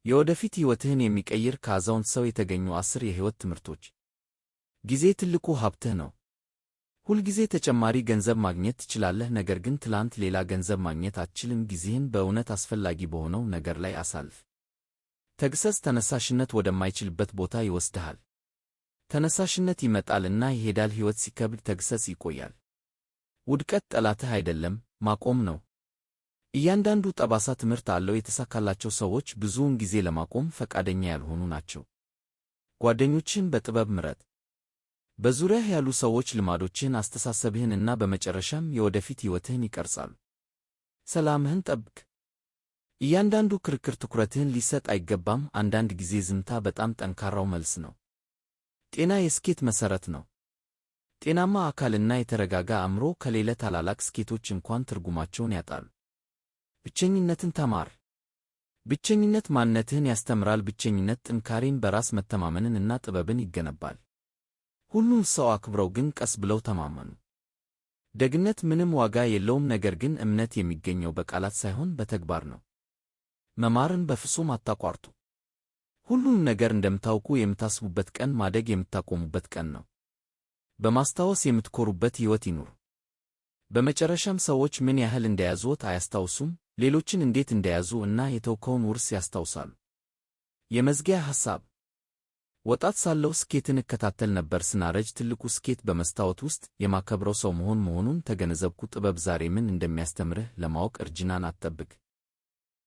የወደፊት ሕይወትህን የሚቀይር ከአዛውንት ሰው የተገኙ 10 የሕይወት ትምህርቶች። ጊዜ ትልቁ ሀብትህ ነው። ሁልጊዜ ተጨማሪ ገንዘብ ማግኘት ትችላለህ፣ ነገር ግን ትላንት ሌላ ገንዘብ ማግኘት አትችልም። ጊዜህን በእውነት አስፈላጊ በሆነው ነገር ላይ አሳልፍ። ተግሣጽ ተነሳሽነት ወደማይችልበት ቦታ ይወስድሃል። ተነሳሽነት ይመጣል እና ይሄዳል። ሕይወት ሲከብድ ተግሣጽ ይቆያል። ውድቀት ጠላትህ አይደለም፣ ማቆም ነው። እያንዳንዱ ጠባሳ ትምህርት አለው። የተሳካላቸው ሰዎች ብዙውን ጊዜ ለማቆም ፈቃደኛ ያልሆኑ ናቸው። ጓደኞችህን በጥበብ ምረጥ። በዙሪያህ ያሉ ሰዎች ልማዶችህን፣ አስተሳሰብህን እና በመጨረሻም የወደፊት ሕይወትህን ይቀርጻሉ። ሰላምህን ጠብቅ። እያንዳንዱ ክርክር ትኩረትህን ሊሰጥ አይገባም። አንዳንድ ጊዜ ዝምታ በጣም ጠንካራው መልስ ነው። ጤና የስኬት መሠረት ነው። ጤናማ አካልና የተረጋጋ አእምሮ ከሌለ ታላላቅ ስኬቶች እንኳን ትርጉማቸውን ያጣሉ። ብቸኝነትን ተማር። ብቸኝነት ማንነትህን ያስተምራል። ብቸኝነት ጥንካሬን፣ በራስ መተማመንን እና ጥበብን ይገነባል። ሁሉም ሰው አክብረው፣ ግን ቀስ ብለው ተማመኑ። ደግነት ምንም ዋጋ የለውም፣ ነገር ግን እምነት የሚገኘው በቃላት ሳይሆን በተግባር ነው። መማርን በፍጹም አታቋርጡ። ሁሉንም ነገር እንደምታውቁ የምታስቡበት ቀን ማደግ የምታቆሙበት ቀን ነው። በማስታወስ የምትኮሩበት ሕይወት ይኑር። በመጨረሻም ሰዎች ምን ያህል እንደያዙዎት አያስታውሱም፣ ሌሎችን እንዴት እንደያዙ እና የተውከውን ውርስ ያስታውሳሉ። የመዝጊያ ሐሳብ። ወጣት ሳለሁ ስኬትን እከታተል ነበር። ስናረጅ ትልቁ ስኬት በመስታወት ውስጥ የማከብረው ሰው መሆን መሆኑን ተገነዘብኩ። ጥበብ ዛሬ ምን እንደሚያስተምርህ ለማወቅ እርጅናን አትጠብቅ።